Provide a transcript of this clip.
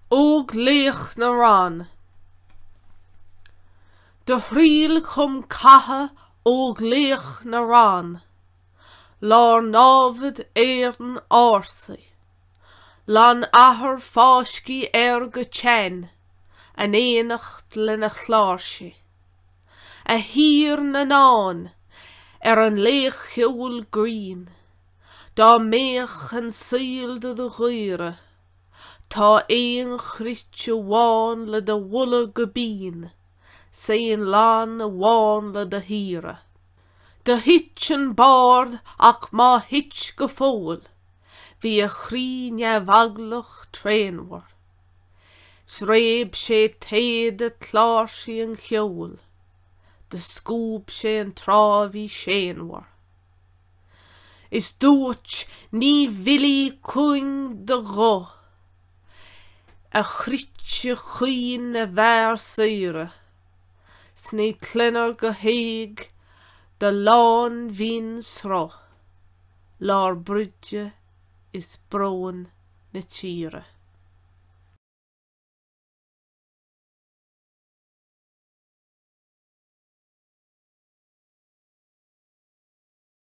Óglaoch na Rann. Do thriall chum catha Óglaoch na Rann, Lár námhad Éireann ársaí. Lann athar fáiscthe air go teann, in éineacht lena chláirsigh. A thír na ndán, ar an laoch cheoil grinn, Dá mbeadh an saol do do dhaoradh, Tá aon chruit amháin le do mholadh go binn, 's aon lann amháin le do shaoradh. Do thit an bard ach má thit go fóill, bhí a chroí neamheaglach tréanmhar. 'S réab sé téada cláirsí an cheoil, do scuab sé an tráth bhí séanmhar. Is dúirt, Ní mhillfidh cuing do ghuth, a chruite chaoin na bhfear saoire, 's ní cluinfear go héag do lánbhinn sruth, lár broide is bróin na tíre.